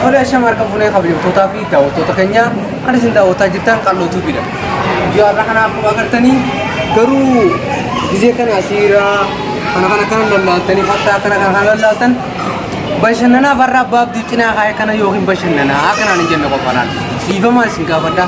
Tole ashama harka fuunee kabajamtootaa fi daawwattoota keenya kan isin daawwataa jirtan Qalloo Tuubiidha. Guyyaa har'a kana akkuma agartanii garuu gizee kana asiiraa kana kana kana lallaaltanii fattaa kana kana kana lallaaltan bashannanaaf har'a abbaa abdii cinaa kaa'e kana yookiin bashannanaa akkanaan hin jenne qofa laal. Dhiifamaan isin gaafadha.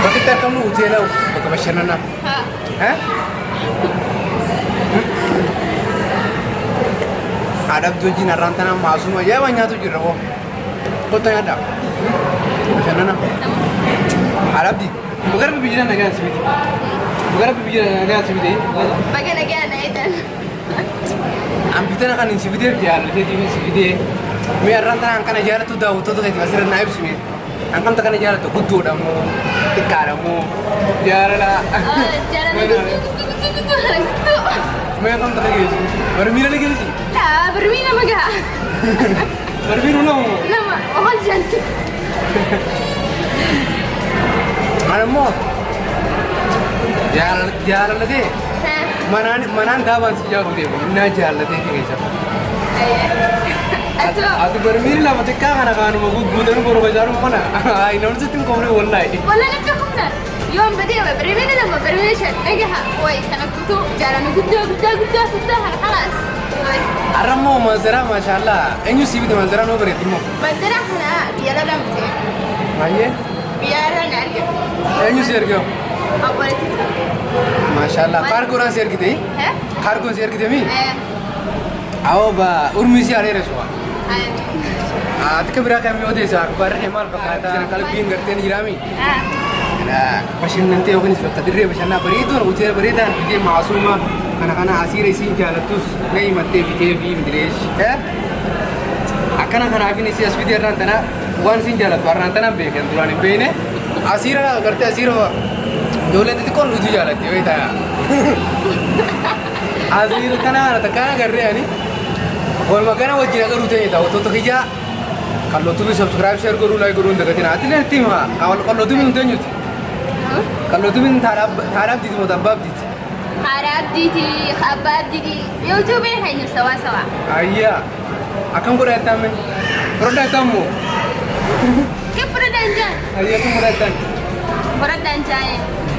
Bakki itti argamnu hoteela bakka bashannanaa. Eh? Haadha abdii wajjin har'aan tanaan maasuma ajaa'ibaa nyaatu jirra hoo. Kottaa nyaadhaa. Bashannana. Haadha abdii. Baga rabbi biyya nagaan si fide. Baga rabbi biyya nagaan si fide. Baga nagaan na eedan. An bitana kan hin si fideef jaallateetiin si fidee. Mee har'aan tanaan kana jaallattu daawwattoota keetiif asirra naa ibsi mee. Hangamta kana jaallattu guddoodha moo xiqqaadha moo jaalala. Jaalala guddoo guddoo guddoo guddoo guddoo. Mee hangamta kana geessu? Barmiila ni geessi? Laa birmii nama gaha. Barmiin nama moo? Nama ohol janti. Ana immoo jaalallatee manaan manaan daabaan si jaaru deemu innaa jaallatee keessa. Atoo. Ati barmiin lama xiqqaa kana kaanuma gugguutanii boru facaanuma kana. Ay namni sitti hin koofne wallaahi. Wallan akka humna yoon badee barmiina lama barmiina shan dhagaha way kana guutuu jaalala guddoo guddaa guddaa guddaa kana kalaas. Way. Har'a immoo manzaraa maashaallah eenyu sii bite manzaraa noo bareeddi immoo. Manzaraa kana biyya lama bite. Baay'ee Biyya irraa na argate. eenyu si ergee? Obboleettii tokko. Maashaallah kaargoodhaan si ergite? Eh? Kaargoon si ergite mii? Eh. Awoo ba urmii si areeresu. Amiin. Ati ka biraa kam yoo teessa akbaarri kee maal fakkaata? Qalbiin gartee ni jiraami? Ah. Bashannantee yookiinis bakka dirree bashannaa bareeduun hoteela bareedaan bitee maasuma kana kana asiira isiin jaalattus na himattee bitee fi midireesh. Akkana kanaafin isii as fidee irraan tana waan isiin jaalattu har'aan tanaan beekan duraan hin beekne asiira gartee asiira ijoolleen xixiqqoon nuti jaalatti yoo ta'a. Asiira kana kana takkaan agarree ani walumaa gana wajjin agaruu ta'e daawwattoota kiyyaa Qallootumii subscribe share godhuu like godhuu hin dagatina. Ati illee itti hima. Qallootumii hin teenyuti. Qallootumiin haadha abdiiti moo abbaa abdiiti? Haadha abdiiti, abbaa abdiiti, yuutuubiin keenya sawaa sawaa. Ayyaa. Akkam godhaa jettaan mee? Fudhadhaa jettaan moo? Kan fudhadhaan jaan. Ayyaa akkam godhaa jettaan? Fudhadhaan jaan.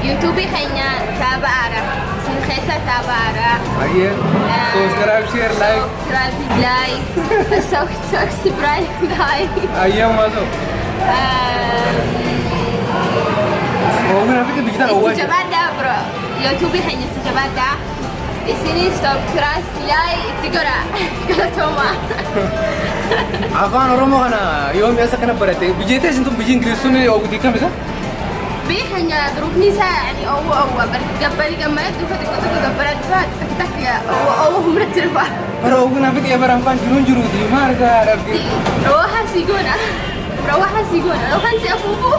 Yuutuubii keenya taaba aara. Isin keessa taaba aara. Ayyee. Subscribe share like. Subscribe, like, subscribe, like. Ayyee maasoo. Oomishni Afrika digital Itti owwaa jira. jabaadhaa bro. Yuutuubii keenya itti jabaadhaa. Isinis subscribe, like itti godhaa. Galatoomaa. Afaan Oromoo kana yoom eessa kana barate? Biyya teessin tun biyyi Ingiliz sun oogdii kam isa? Biyya keenya durufni isaa yani oowwa oowwa gabbari gammada dhufa xiqqoo tokko gabbara dhufa takka takka oowwa oowwa humnatti dhufa. Bara oogdii Afrika bara afaan jiruun jiruuti maal gaa dhabdi. Rawaha si goona. Rawaha si goona. Yookaan si afuufu.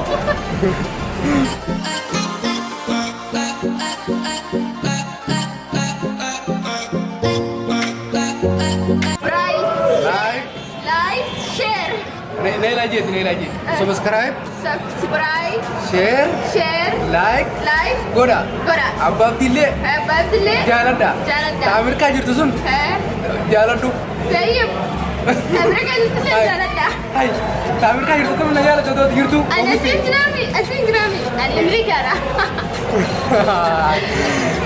Right, Like. like, share, Neelaa jeeti neelaa jeeti. Subscribe, subscribe, share, share, like like, godha. godha. Abbaa Abdiillee Abbaa Abdillee jaaladha. Jaaladha. Ta Ameerikaa jirtu sun Eh, jaaladhu. Tayyib. Ameerikaa jirtullee jaaladha. Hai, ta Ameerikaa jirtu kam na jaalatu otoo jirtu. Ani asiin jiraami, asiin jiraami. Ani Ameerikaadha.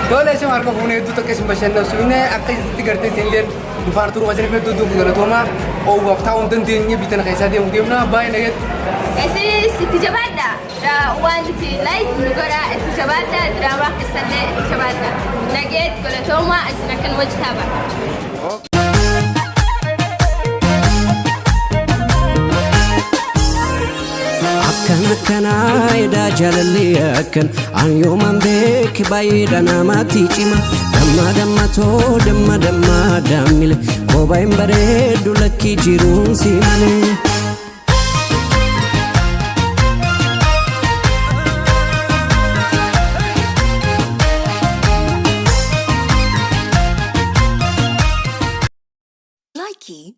Tole isin harka fuunee hedduu takka isin bashannansiifne akka isitti gartee isin illee nu faana turuu keessaniif hedduu hedduu galatoomaa oowwaaf taa'uu hin dandeenye biyya tana keessaa deemu deemna baay'ee nageetti. Isinis itti jabaadha. Waan nuti like nu godha itti jabaadha. Diraamaa keessallee itti jabaadha. Nageet galatoomaa isin akkan wajji taaba. Akkan akkanaa edaa jaalalli akkan an yooman beeke baay'eedha namatti cima damma dammatoo damma damma dammile koba hin bareedu lakkii jiruun si malee. Nike.